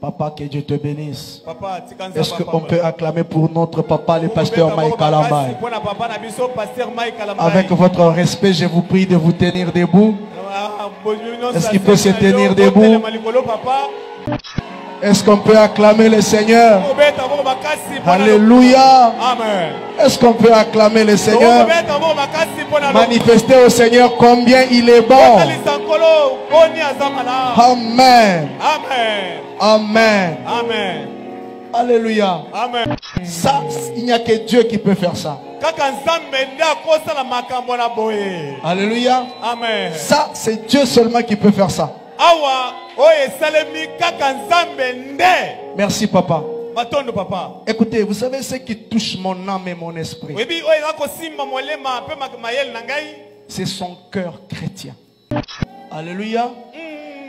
Papa, que Dieu te bénisse. Papa, tika Nzambe Est-ce qu'on apambola. peut acclamer pour notre papa, le pasteur Bobeta Mike moko makasi Kalambay? mpo na papa na biso pasteur Mike Kalambay. Avec votre respect, je vous prie de vous tenir debout. Ah, bo- nyonso Est-ce qu'il peut se asengi na yo, tenir debout? botelema likolo papa. Est-ce qu'on peut acclamer le Seigneur? Bobeta moko makasi mpo na Alléluia. Amen. Est-ce qu'on peut acclamer le Seigneur? Bobeta moko makasi mpo na Manifester au Seigneur combien il est bon. Botalisa Nkolo boni aza malamu. Amen. Amen. Amen. Amen. Alléluia. Amen. Ça, il n'y a que Dieu qui peut faire ça. Kaka Nzambe nde akosala makambo na boye. Alléluia. Amen. Ça, c'est Dieu seulement qui peut faire ça. Awa oyo esalemi kaka Nzambe nde. Merci papa. Matondo papa. Écoutez, vous savez ce qui touche mon âme et mon esprit? Oyebi oyo eza kosimba molema pe mayele na ngai? C'est son cœur chrétien. Alléluia.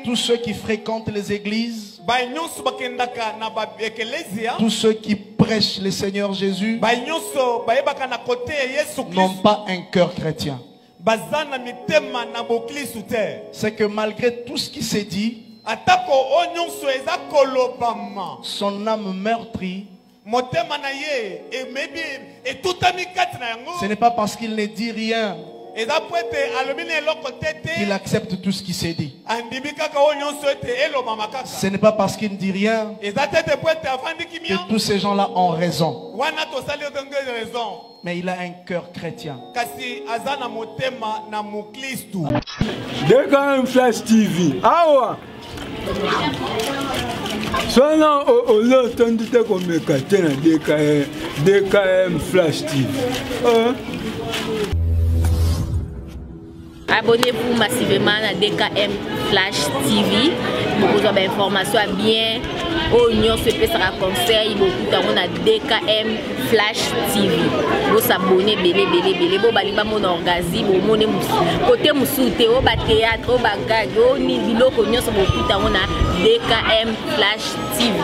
Tous ceux qui fréquentent les églises, Ba nyonso bakendaka na ba eklezia, tous ceux qui prêchent le Seigneur Jésus, ba nyonso bayebaka na kote ya Yesu n'ont Kristo, pas un cœur chrétien. baza na mitema na boklistu te. C'est que malgré tout ce qui s'est dit, atako oyo nyonso eza kolobama, son âme meurtrie, motema na ye emebi etutami kati na yango. Ce n'est pas parce qu'il ne dit rien Eza po ete alobi na eloko te te qu'il accepte tout ce qui s'est dit. andimi kaka oyo nyonso ete elobama kaka. Ce n'est pas parce qu'il ne dit rien Eza te te po ete avandi kimia. que tous ces gens-là ont raison. Wana tosali oyo nge raison. Mais il a un cœur chrétien. Kasi aza na motema na moklistu. DKM Flash TV. Awa. Sona ozo tondi te komeka te na DKM, DKM Flash TV. Abonnez-vous massivement à DKM Flash TV. Beaucoup d'informations bien. Oyo nyonso epesaka conseil, bokuta yango na DKM Flash TV. Bosabonne ebele, ebele, ebele. Bo balingi bamona orgazi, bomone côté mosusu te, oyo ba théâtre, oyo ba gag, oyo nini, biloko nyonso bokuta yango na DKM Flash TV.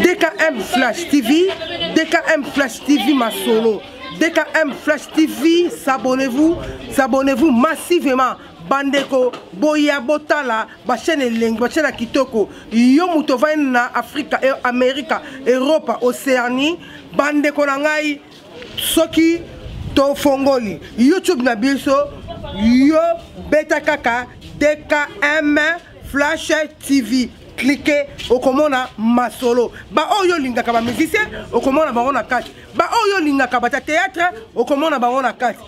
DKM Flash TV, DKM Flash TV Masolo, DKM Flash TV, s'abonnez-vous, s'abonnez-vous massivement. Bandeko, boya botala, ba chaîne elengi, ba chaîne ya kitoko. Yo moto ovandi na Afrika, Amerika, Europa, Océanie, bandeko na ngai, soki tofongoli YouTube na biso, yo beta kaka DKM Flash TV. Cliquez, okomona masolo. Ba oyo lingaka ba musicien, okomona bango na kati. Ba oyo lingaka ba théâtre, okomona bango na kati.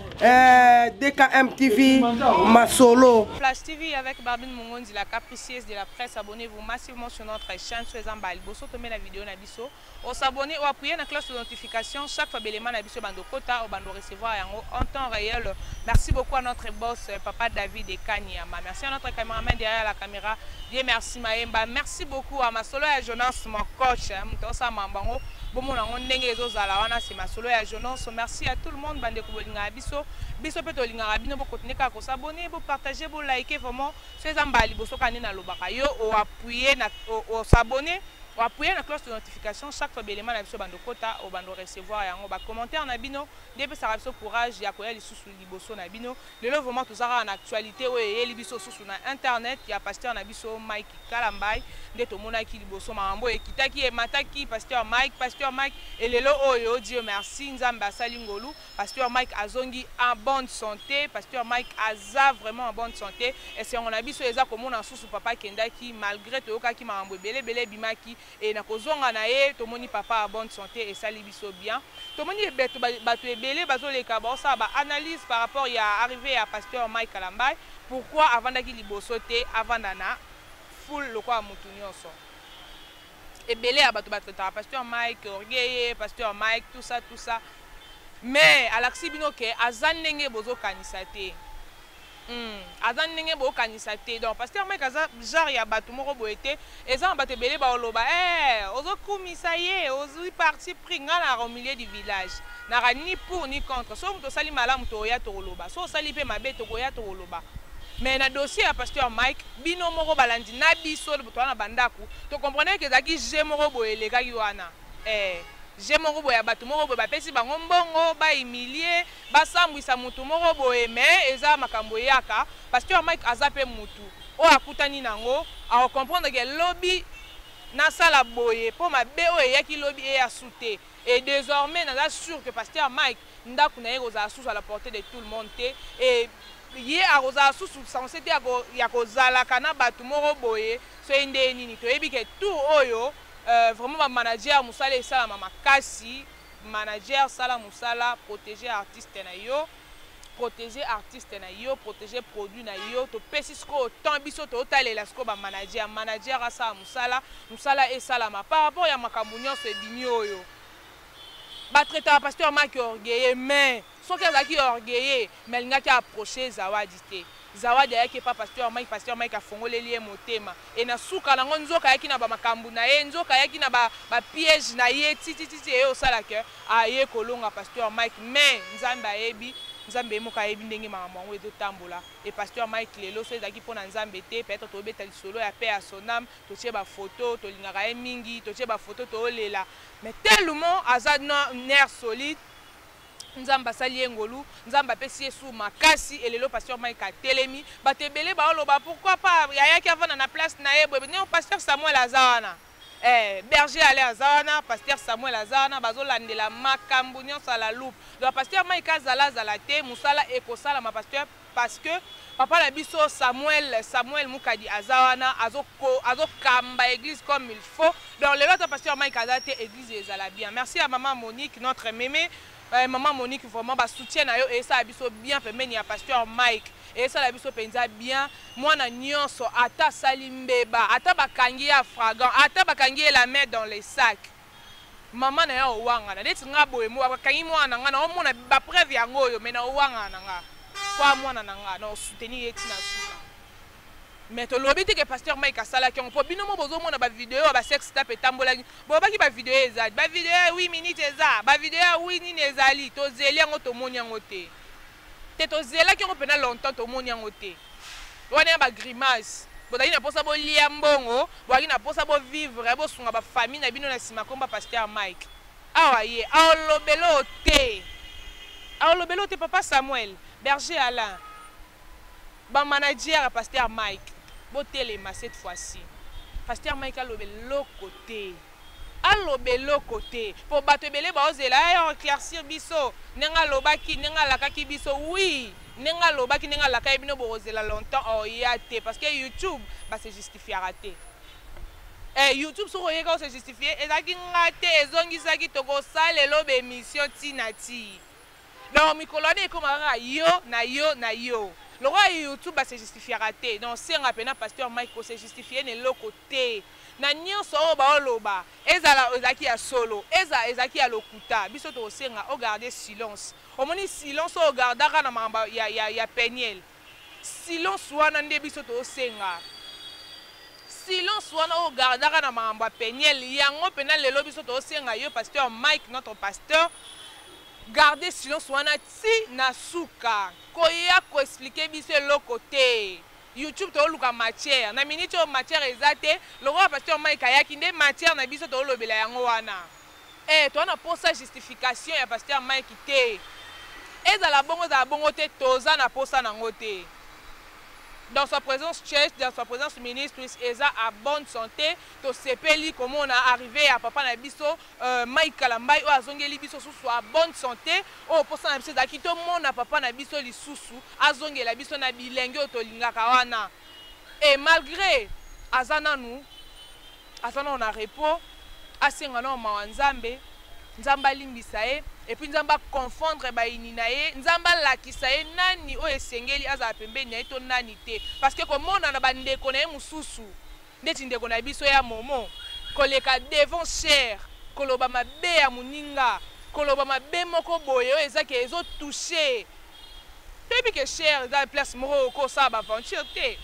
DKM TV, masolo. Flash TV avec Barbine Mungondi, la capricieuse de la presse. Abonnez-vous massivement sur notre chaîne. Soyez en bas. Liboso tomber la vidéo na biso. O s'abonner ou appuyer na cloche de notification chaque fois belema na biso bando kota ou bando recevoir yango en temps réel. Merci beaucoup à notre boss papa David Ekanyama. Merci à notre caméraman derrière la caméra. Dieu merci Maemba. Merci beaucoup à Masolo ya Jonas mon coach, hein, muto sa mambango. Bomo nango ndenge ezozala wana c'est Masolo ya Jonas. Merci à tout le monde bande ko bolinga biso. Biso pe to linga bino bo continuer ka ko s'abonner, bo partager, bo liker vraiment. Soyez en bas liboso kani na lobaka yo o appuyer na o, o s'abonner. O appuyer na cloche de notification chaque fois belema na biso bando kota o bando recevoir yango ba commentaire na bino nde pesaka biso courage ya koya lisusu liboso na bino. Lelo vraiment tozaka na actualité oyo eyeli biso susu na internet ya pasteur na biso Mike Kalambay nde tomonaki liboso makambo ekitaki emataki pasteur Mike, pasteur Mike et lelo oyo Dieu merci Nzambe asali ngolu pasteur Mike azongi en bonne santé, pasteur Mike aza vraiment en bonne santé. Esengo na biso eza komona susu papa kendaki malgré toyokaki makambo ebele ebele ebimaki et na kozonga na ye tomoni papa en bonne santé esali biso bien. Tomoni beto bato ebele bazoleka baosala ba analyse par rapport ya arrivée ya pasteur Mike Kalambay, pourquoi avandaki liboso te avanda na foule lokola mutu nyonso. Ebele ya bato batraitaka pasteur Mike orgueil, pasteur Mike tout ça tout ça. Mais alakisi bino ke aza ndenge bozokanisa te. Aza ndenge bokanisa te. Donc pasteur Mike aza genre ya bato moko boye te. Eza na bato ebele ba oloba, ozokumisa ye, ozwi parti pris nga na au milieu du village. Nara ni pour ni contre. So moto osali malamu toya tokoloba. So osali pe mabe tokoya tokoloba. Mais na dossier ya pasteur Mike, bino moko balandi na biso to na bandaku, to comprendre que ezalaki jeu moko boye elekaki wana. Jeu moko boye ya bato moko boye bapesi bango mbongo, ba humilier, basambwisa mutu moko boye, mais eza makambo eyaka. Pasteur Mike aza pe mutu. Oyo akutani nango ako comprendre que lobi nasala boye po mabe oyo eyaki lobi eya su te et desormais naza sur que pasteur Mike ndaku naye ekozala susu à la portee de tout le monde te et ye akozala susu sense te ya kozalaka na batu moko boye soki nde nini toyebi que tour oyo vraiment ba manager musala esalama makasi manager sala musala proteger artiste na yo. Proteger artiste na yo, proteger produit na yo, topesi sikoyo temps biso totalela sikoyo ba manager, manager asala musala, musala esalama par rapport ya makambo nyonso ebimi oyo. Ba traitaka pasteur Mike orgueilleux mais soki azalaki orgueilleux mais alingaki approcher Zawadi te. Zawadi ayaki epa pasteur Mike, pasteur Mike afongoleli ye motema et na suka nango nzoka ayaki na ba makambo na ye, nzoka ayaki na ba ba piège na ye ti ti ti eye osala que aye kolonga pasteur Mike mais Nzambe ayebi, Nzambe ye moko ayebi ndenge makambo yango ezo tambola et pasteur Mike lelo soki ezalaki pona Nzambe te peut etre tobeta lisolo ya paix à son ame, totie ba photo, tolingaka ye mingi, totie ba photo tolela mais tellement aza nerf solide Nzambe asali ye ngolu, Nzambe apesi ye su makasi et lelo pasteur Mike atelemi, bato ebele baoloba pourquoi pas ayaki avanda na place na ye boye, non pasteur Samuel aza wana. Eh, berger ale aza wana, pasteur Samuel aza wana, bazolandela makambo nyonso à la loupe. Donc pasteur Mike azala azala te, musala ekosalama pasteur parce que papa na biso Samuel, Samuel Mukadi aza wana, azoko azokamba église comme il faut. Donc lelo ata pasteur Mike aza te, église ezala bien. Merci à maman Monique, notre mémé. Eh, maman Monique vraiment ba soutien na yo esala biso bien pembeni ya pasteur Mike. Esala biso penza bien. Mwana nyonso ata asali mbeba, ata bakangi ye afragan, ata bakangi ye la main dans les sacs. Mama na ye owangana neti nga boye mo bakangi mwana na nga na omona ba preuve yango oyo mais na owangana na nga kwa mwana na nga na soutenir ye tina suka. Mais tolobi te que pasteur Mike asalaki yango po bino mo bozomona ba video ya ba sex tape etambolaki bolobaki ba video ezali ba video ya 8 minutes eza ba video ya 8 nini ezali tozeli yango tomoni yango te te tozelaki yango mpena longtemps tomoni yango te wana ya ba grimace bozalaki na mposa bolia mbongo bozalaki na mposa bovivre bosunga bafamille na bino na nsima komba pasteur Mike awa ye aolobelo te aolobelo te papa Samuel berger Alain Ba manager ya pasteur Mike botelema cette fois-ci. Pasteur Mike aloba eloko te. Aloba eloko te. Po bato ebele baozela ayo éclaircir biso ndenge alobaki, ndenge alakaki biso. Oui, ndenge alobaki, ndenge alakaki bino bokozela longtemps oya te parce que YouTube ba se justifiera te. Eh, YouTube soki oyeka o se justifier ezalaki nga te ezongisaki tokosalela ba émission ti na ti. Donc mikolo wana ekoma kaka yo na yo na yo. Lokola YouTube ba se justifiaka te. Donc senga pena pasteur Mike ko se justifier na eloko te. Na nionso oyo baoloba ezala ezalaki ya solo, ezala ezalaki ya lokuta, biso tokosenga o garder silence. Omoni silence oyo gardaka na makambo ya, ya, ya Peniel. Silence wana nde biso tosenga. Silence wana oyo gardaka na makambo ya Peniel, yango pena lelo biso tosenga yo pasteur Mike, notre pasteur, Garder silence wana ti na suka. Koya ko expliquer biso eloko te. YouTube toluka matière. Na minute oyo matière eza te, lokola pasteur Mike ayaki nde matière na biso tolobela yango wana. Eh, toza na posa justification ya pasteur Mike te. Ezala bongo ezala bongo te, toza na posa nango te. Dans sa présence church, dans sa présence ministries eza à bonne santé, tosepeli komona arrivée ya papa na biso Mike Kalambay oyo azongeli biso susu à bonne santé oyo posa na biso ezalaki tomona papa na biso lisusu azongela biso na bilenge oyo tolingaka wana et malgré aza nanu aza nanu na repos asenga nanu mawa Nzambe Nzambe alimbisa ye et puis Nzambe a confondre bayini na ye Nzambe alakisa ye nani oyo esengeli azala pembeni na ye to nani te parce que komona na bandeko na ye mosusu Ndeti ndeko na biso ya Momo koleka devant cher koloba mabe ya muninga koloba mabe moko boye oyo eza ke ezo touche toyebi ke cher eza place moko oko sala ba aventure te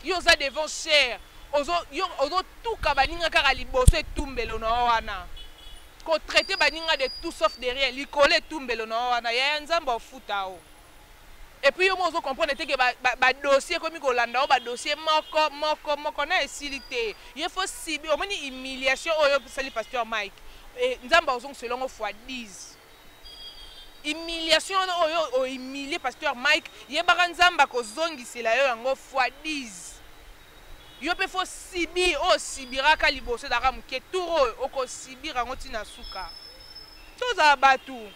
yo oza devant cher ozo yo ozo tuka baninga kaka liboso etumbelo na yo wana ko traiter baninga de tout sauf de rien likolo etumbelo na yo wana yaya Nzambe afuta yo. Et puis yo moko ozo comprendre te que ba, ba, ba dossier ekomi kolanda yo ba dossier moko moko moko na esili te. Ye faut sibi omoni humiliation oyo osali pasteur Mike. Et Nzambe azongisela yango fois 10. Humiliation wana oyo o humilier pasteur Mike, yebaka Nzambe akozongisela yo yango fois 10. Yo mpe faut subir oyo osibiraka liboso ezalaka moke, tour oyo okosibir yango ti na suka. Tozala batu.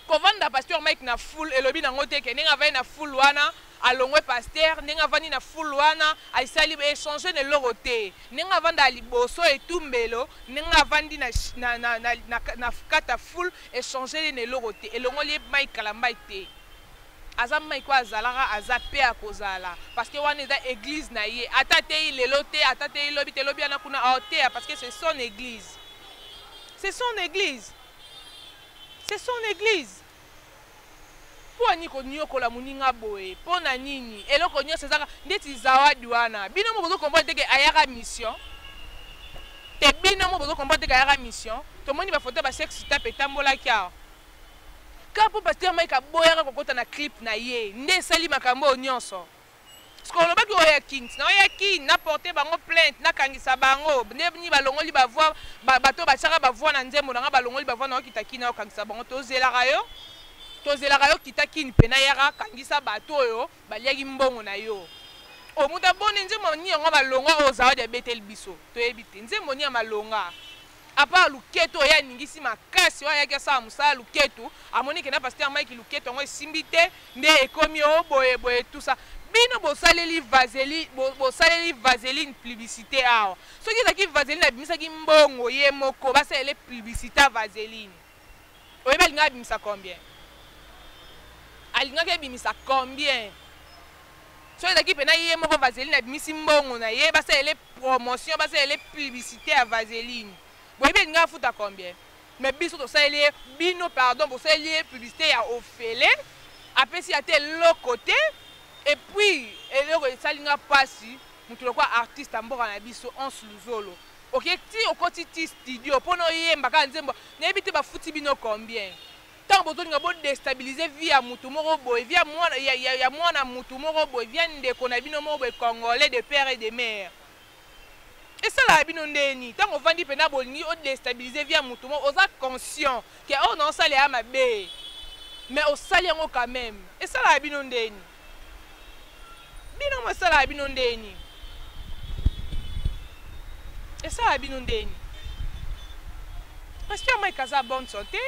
Kovanda pasteur Mike na foule elobi nango te ke ndenge avandi na foule wana alongwe pasteur, ndenge avandi na foule wana asali echange na eloko te. Ndenge avandaka liboso etumbelo, ndenge avandi na, na, na, na, na, na kati ya foule echange ye na eloko te, elongoli ye Mike Kalambay te. Aza Mike oyo azalaka, aza pe akozala parce que wana eza eglise na ye. Ata ateyi lelo te, ata ateyi lobi te, lobi wana kuna aoteya parce que c'est son eglise. C'est son eglise. C'est son eglise. Mpo ani koniokola moninga boye? Mpo na nini? Eloko nyonso ezaka ndeti zawadi wana. Bino mo bozo comprendre te ke ayaka mission. Te bino mo bozo comprendre te ke ayaka mission. Tomoni ba photo ba sex tape etambolaki awa. Kaka mpo pasteur Mike aboyaka kokota na clip na ye nde esali makambo oyo nyonso. Sikoyo olobaki oya kin, na oya kin na porter bango plainte, na kangisa bango nde ni balongoli ba voix, ba, bato batiaka ba voix na nzembo na nga balongoli ba voix na okita kin na okangisa bango. Tozelaka yo, tozelaka yo kita kin pena yaka kangisa bato oyo baliaki mbongo na yo. O moto aboni nzembo ni yango malonga oyo Zawadi abeteli biso, toyebi te nzembo ni ya malonga. À part luketu oyo aningisi makasi oyo ayaki asala mosala luketu amoni ke na pasteur Mike luketu yango esimbi te nde ekomi o boye boye tout ça. Bino bosaleli vaseline, bosaleli vaseline publicité awa. Soki ezalaki vaseline abimisaki mbongo ye moko basalele publicité ya vaseline. Oyebi alingaki abimisa combien? Alingaki abimisa combien? Soki ezalaki pena ye moko vaseline abimisi mbongo na ye basalele promotion, basalele publicité ya vaseline. Boyebi alingaki afuta combien? Mais biso tosaleli ye, bino pardon bosaleli ye publicité ya ofele, apesi ata eloko te. Et puis eloko esali nga pasi, mutu lokola artiste ya mboka na biso Hans Luzolo, oke ti okoti ti studio pona oyemba kaka nzembo, nayebi te bafuti bino combien? Tango bozolinga bo destabiliser vie ya mutu moko boye, vie ya mwana, ya, ya, ya mwana mutu moko boye, vie ya ndeko na bino moko boye congolais de père et de mère. Esalaka bino ndeni tango ovandi pena bolingi o destabiliser vie ya mutu moko, oza conscient que oyo na osala ya mabe mais osali yango quand même. Esalaka bino ndeni? Bino mo esalaka bino ndeni? Esalaka bino ndeni? Pasteur Mike aza bonne santé,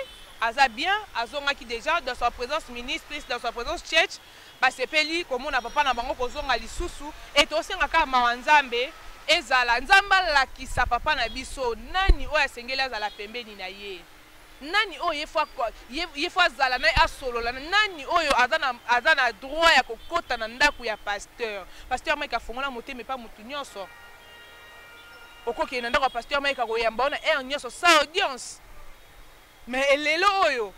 aza bien, azongaki déjà dans sa présence ministre, dans sa présence church, basepeli komona papa na bango kozonga lisusu et tosenga kaka mawa Nzambe ezala Nzambe alakisa papa na biso nani oyo asengeli azala pembeni na ye. Nani oyo ye faut ye faut azala na ye asolola na nani oyo aza na aza na droit ya kokota na ndaku ya pasteur. Pasteur Mike afongola motema epa mutu nionso. Okokende na ndako ya pasteur Mike akoyamba yo na heure nionso sans audience. Mais elelo oyo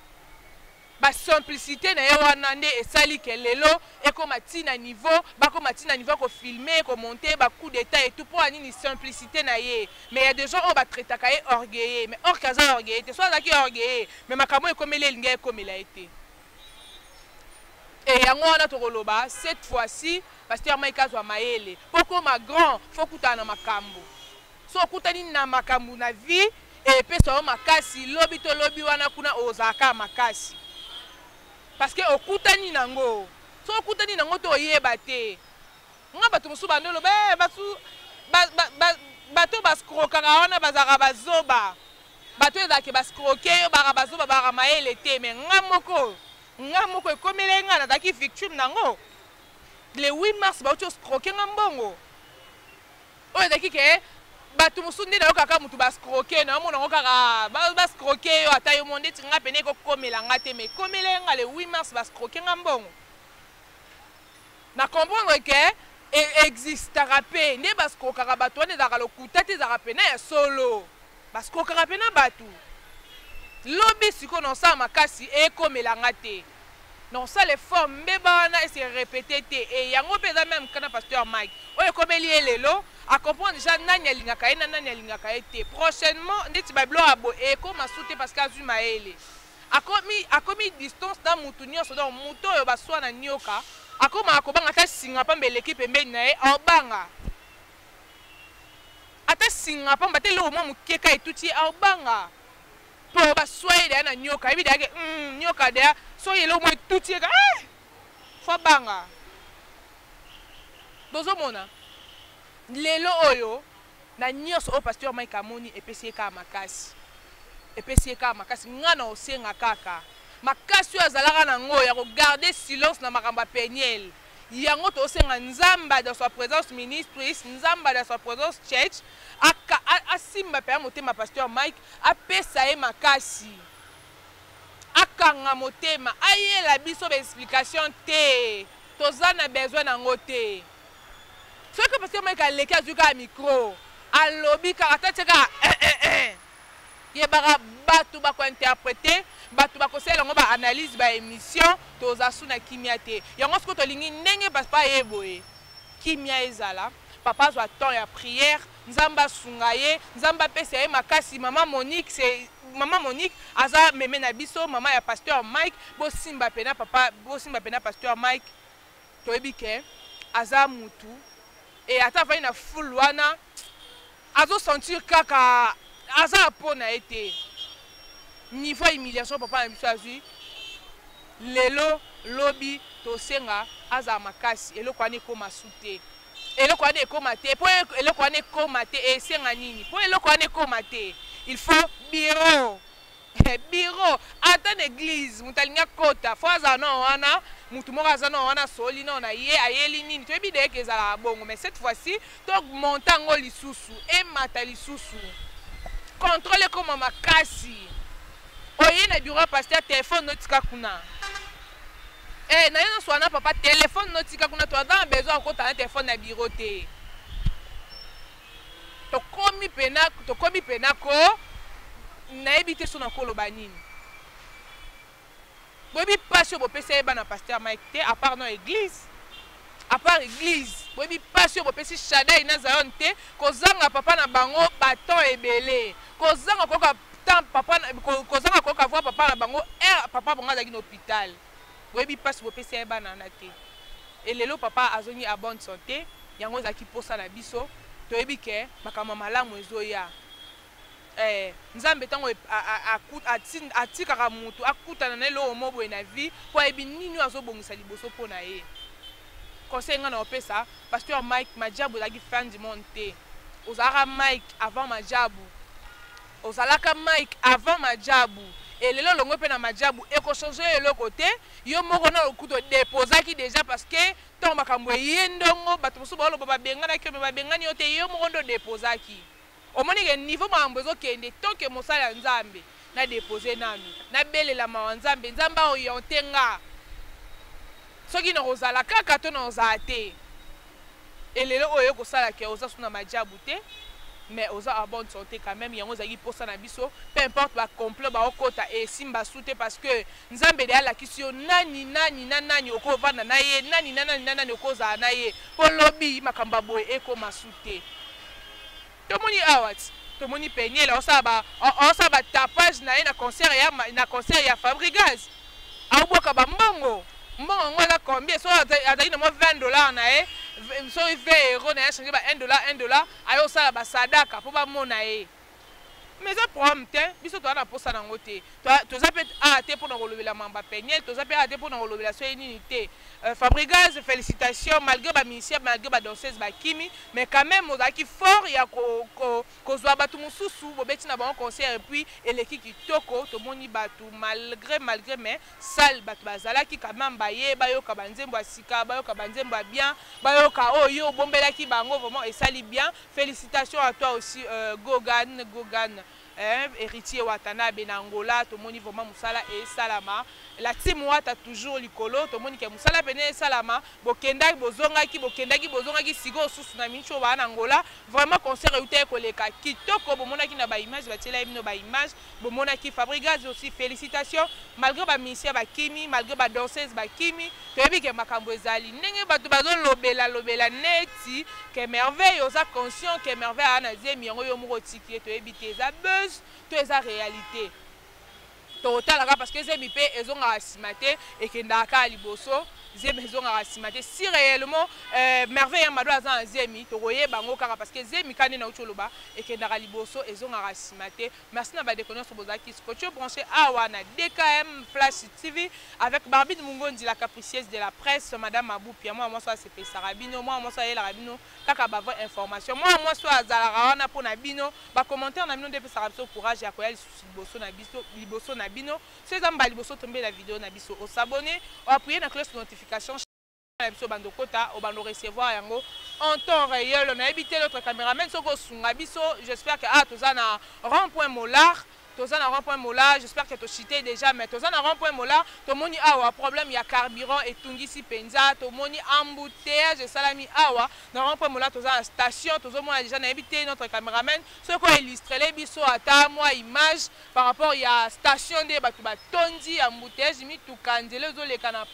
ba simplicite na ye wana nde esali ke lelo ekoma ti na niveau bakoma ti na niveau ya ko filmer ko monter ba coup d'etat et tout po ya nini simplicite na ye. Mais ya des gens oyo ba traitaka ye orgueilleux mais or que aza orgueilleux te. Soki azalaki orgueilleux mais makambo oyo ekomeli ye elingaki ekomela ye te. Et yango wana tokoloba cette fois-ci pasteur Mike azwa mayele po okoma grand faut okutana na makambo. Soki okutani na makambo na vie epesa yo makasi lobi to lobi wana kuna ozala kaka makasi parce que okutani nango. Soki okutani nango te oyeba te. Nga bato mosusu bando loba, eh, basu, ba, ba, ba, bato bascrokaka wana bazalaka bazoba. Bato ezalaka bascroke yo baka bazoba baka mayele te, mais nga moko, nga moko ekomela nga nazalaki victime nango. Le 8 mars bauti oscroke nga mbongo. Oyo ezalaki ke bato mosusu nde nayokaka moto bascroke na omona yango kaka bascroke yo ata yo mo ndeti nga pene ekokomela nga te, mais ekomela nga le 8 mars bascroke nga mbongo. Na comprendre que e existaka pe nde bascrokaka bato wana ezalaka lokuta te, ezalaka pena ya solo. Bascrokaka pena bato. Lobi sikoyo na osala makasi ekomela nga te. Na osala effort mbeba wana e se repeter te. Et yango pe eza meme cas na pasteur Mike. Oyo ekomeli ye lelo, a comprendre dejà nani alingaka ye na nani alingaka ye te. Prochainement ndeti ba biloko ya boye ekoma su te parce que azui mayele. Akomi, akomi distance na mutu nionso, donc mutu oyo baswana nioka akomaka kobanga ata singa pamba eleki pembeni na ye aobanga ata singa pamba te eloko mwa moke ka etuti ye aobanga po baswa ye deya na nioka ayebi deya ke nioka deya soki eloko mwa etuti ye ka faut abanga. Bozomona? Lelo oyo na nionso oyo pasteur Mike amoni epesi ye kaka makasi. Epesi ye kaka makasi. Nga na osenga kaka makasi oyo azalaka na ngo ya ko garder silence na makambo ya Penielle. Yango tosenga Nzambe dans sa presence ministries, Nzambe dans sa presence church aka asimba pena motema pasteur Mike apesa ye makasi. Akanga motema, ayela biso ba explication te. Toza na besoin na ngo te. Soki pasteur Mike aleki azwi kaka micro alobi kaka ata tie kaka eh eh eh yebaka batu bako interpreter batu bakosalela yango ba analyse ba emission toza su na kimia te yango sikoyo tolingi ndenge papa aye boye kimia ezala papa azwa temps ya prière nzambe asunga ye nzambe apesa ye makasi mama Monique c'est mama Monique aza meme na biso mama ya pasteur Mike bosimba pena papa bosimba pena pasteur Mike toyebi ke aza mutu et ata avandi na foule wana azo sentir kaka aza na po na ye te niveau ya humiliation papa na biso azwi lelo lobi tosenga azala makasi eloko wana ekoma su te eloko wana ekoma te po eloko wana ekoma te esenga nini po eloko wana ekoma te il faut bureau Bureau ata na eglise mutu alingi akota faut azala nao wana mutu moko aza nao wana asoli nao na ye ayeli nini toyebi dejà ke ezalaka bongo mais cette fois ci to augmente yango lisusu emata lisusu controle ekoma makasi oye na bureau ya pasteur telephone notika kuna eh naye naswana na papa telephone notika kuna toza na besoin ya kokota na telephone na bureau te tokomi pena tokomi pena ko nayebi te so nakoloba nini boyebi mpasi oyo bopesi ye bana pasteur mike te à part no église à part église boyebi mpasi oyo bopesi shadai na zayon te kozanga papa na bango baton ebele kozanga koyoka temps papa kozanga koyoka voi papa na bango heure papa bango azalaki na hôpital boyebi mpasi bopesi ye bana wana te et lelo papa azongi à bonne santé yango ezalaki posa na biso toyebi ke makambo ya malamu ezoya eh, nzambe ntango atikaka motu akutana na eloko mo boye na vie mpo ayebi nini oyo azobongisa liboso mpo na ye conseil ngai na opesa pasteur mike majabu ezalaki fin du monde te ozalaka mike avant majabu ozalaka mike avant majabu elelo olongwe mpe na majabu ekochange eloko te Yo moko na lokuta o deposaki dejà parce que tango makambo eye ndongo bato mosusu baoloba babenganaki yo mais babengani yo te yo moko nde o deposaki. Omoni ke niveau makambo ezokende tant que mosali ya Nzambe na depose nanu nabelela mawa Nzambe, Nzambe a orienter nga soki nakozala kaka to nakozala te. Et lelo oyo ekosala ke oza su na majabu te mais oza en bonne santé quand même yango ezalaki posa na biso peu importe ba complot baokota esimba su te parce que Nzambe de alakisi yo nani nani na nani okovanda na ye nani na nani na nani okozala na ye mpo lobi makambo ya boye ekoma su te tomoni awa ti tomoni Peniel aosala ba aosala ba tapage na ye na concert ya na concert ya Fabrigaz aobwaka ba mbongo mbongo yango aza combien so azalaki na mwa 20 dollars na ye soki 20 euro na ye achange ba 1 dollar 1 dollar aye osala basadaka mpo bamona ye mais eza problème te biso toza na mposa na yango te toza mpe awa te mpo na kolobela mamba peniel toza mpe awa te mpo na kolobela soki nini te euh, fabrigaz félicitation malgré bamusicien malgré badanseuse bakimi mais quand même ozalaki fort ya kozwa bato mosusu bobeti na bango concert et puis eleki kitoko tomoni bato malgré malgré mais salle bato bazalaki quand même baye bayoka banzembo ya sika bayoka banzembo ya bien bayoka oyo yo obombelaki bango vraiment esali bien Felicitations à toi aussi euh, Gogan Gogan hein, héritier Watanabe na Angola tomoni vraiment musala esalama la team Wata toujours likolo tomoni ke musala pene esalama bokendaki bozongaki bokendaki bozongaki sikoyo susu na mincho ba na Angola vraiment concert euta koleka kitoko bomonaki na ba image batiela bino ba image bomonaki Fabregas aussi félicitations malgré ba musiciens bakimi malgré ba danseuses bakimi toyebi ke makambo ezali ndenge bato bazolobela lobela neti ke merveille oza conscient ke merveille aa na zemi yango yo moko otiki ye toyebi te eza buzz to eza réalité tokotalaka parce que zemi mpe ezongaka nsima te ekendaka kaka liboso Zemi ezongaka nsima te. Si réellement Merveille ya Mado aza na zemi, tokoyeba yango kaka parce que zemi ka nde nauti oloba, ekendaka liboso, ezongaka nsima te. Merci na bandeko nyonso bozalaki scotché, branché awa na DKM Flash TV avec Barbine Mungondi, la capricieuse de la presse, madame Aboupia. Mwana mwasi asepesaka bino, mwana mwasi ayelaka bino kaka ba vraie information, mwana mwasi oyo azalaka wana mpona bino. Bacommentaire na bino nde epesaka biso courage ya koya lisusu liboso na biso, liboso na bino. So eza mbala liboso tombela video na biso, os'abonner, oappuyer na cloche notification na biso, bando kota, obando recevoir yango en temps réel. Nayebi te, l'autre caméraman, soki osunga biso. J'espère que, ah, toza na rond point Molar, toza na rond point Molar. J'espère que tochite déjà, mais toza na rond point Molar. Tomoni awa problème ya carburant etungisi mpenza, tomoni embouteillage esalami awa na rond point Molar. Toza na station, tozomona déjà. Nayebi te, notre caméraman, soki oillustrele biso ata mwa image par rapport ya station, nde bato batondi, embouteillage, mituka, nzela ezoleka na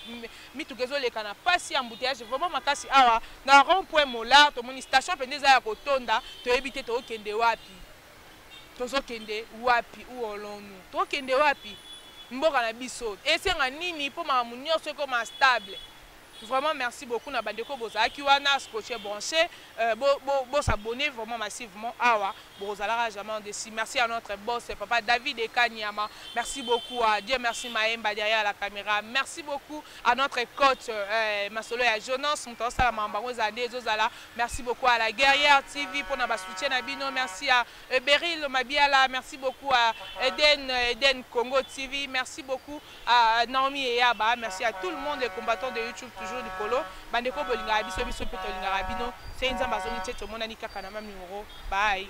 mituka, ezoleka na pasi, embouteillage vraiment makasi awa na rond point Molar. Tomoni station mpenza eza ya kotonda. Toyebi te tokokende wapi, tozokende wapi, uolonu tokende wapi? Mboka na biso esenga nini mpo makambo nyonso ekoma stable? Vraiment, merci beaucoup na bandeko bozalaki wana scotché, branché. Bos'abonner vraiment massivement awa, bozalaka jamais déçu. Merci à notre boss, papa David Ekanyama. Merci beaucoup à Dieu merci Maemba derrière la caméra. Merci beaucoup à notre coach Masolo ya Jonas, moto asala makambo ezala nde ezozala. Merci beaucoup à la Guerrière TV mpona basoutien na bino. Merci à Beryl Mabiala, merci beaucoup à Eden, Eden Congo TV, merci beaucoup à Naomi Eyaba, merci à tout le monde, les combattants de YouTube, toujours likolo. Bandeko bolingaka biso, biso mpe tolingaka bino. Se Nzambe azongi te, tomonani kaka na même numéro. Bye.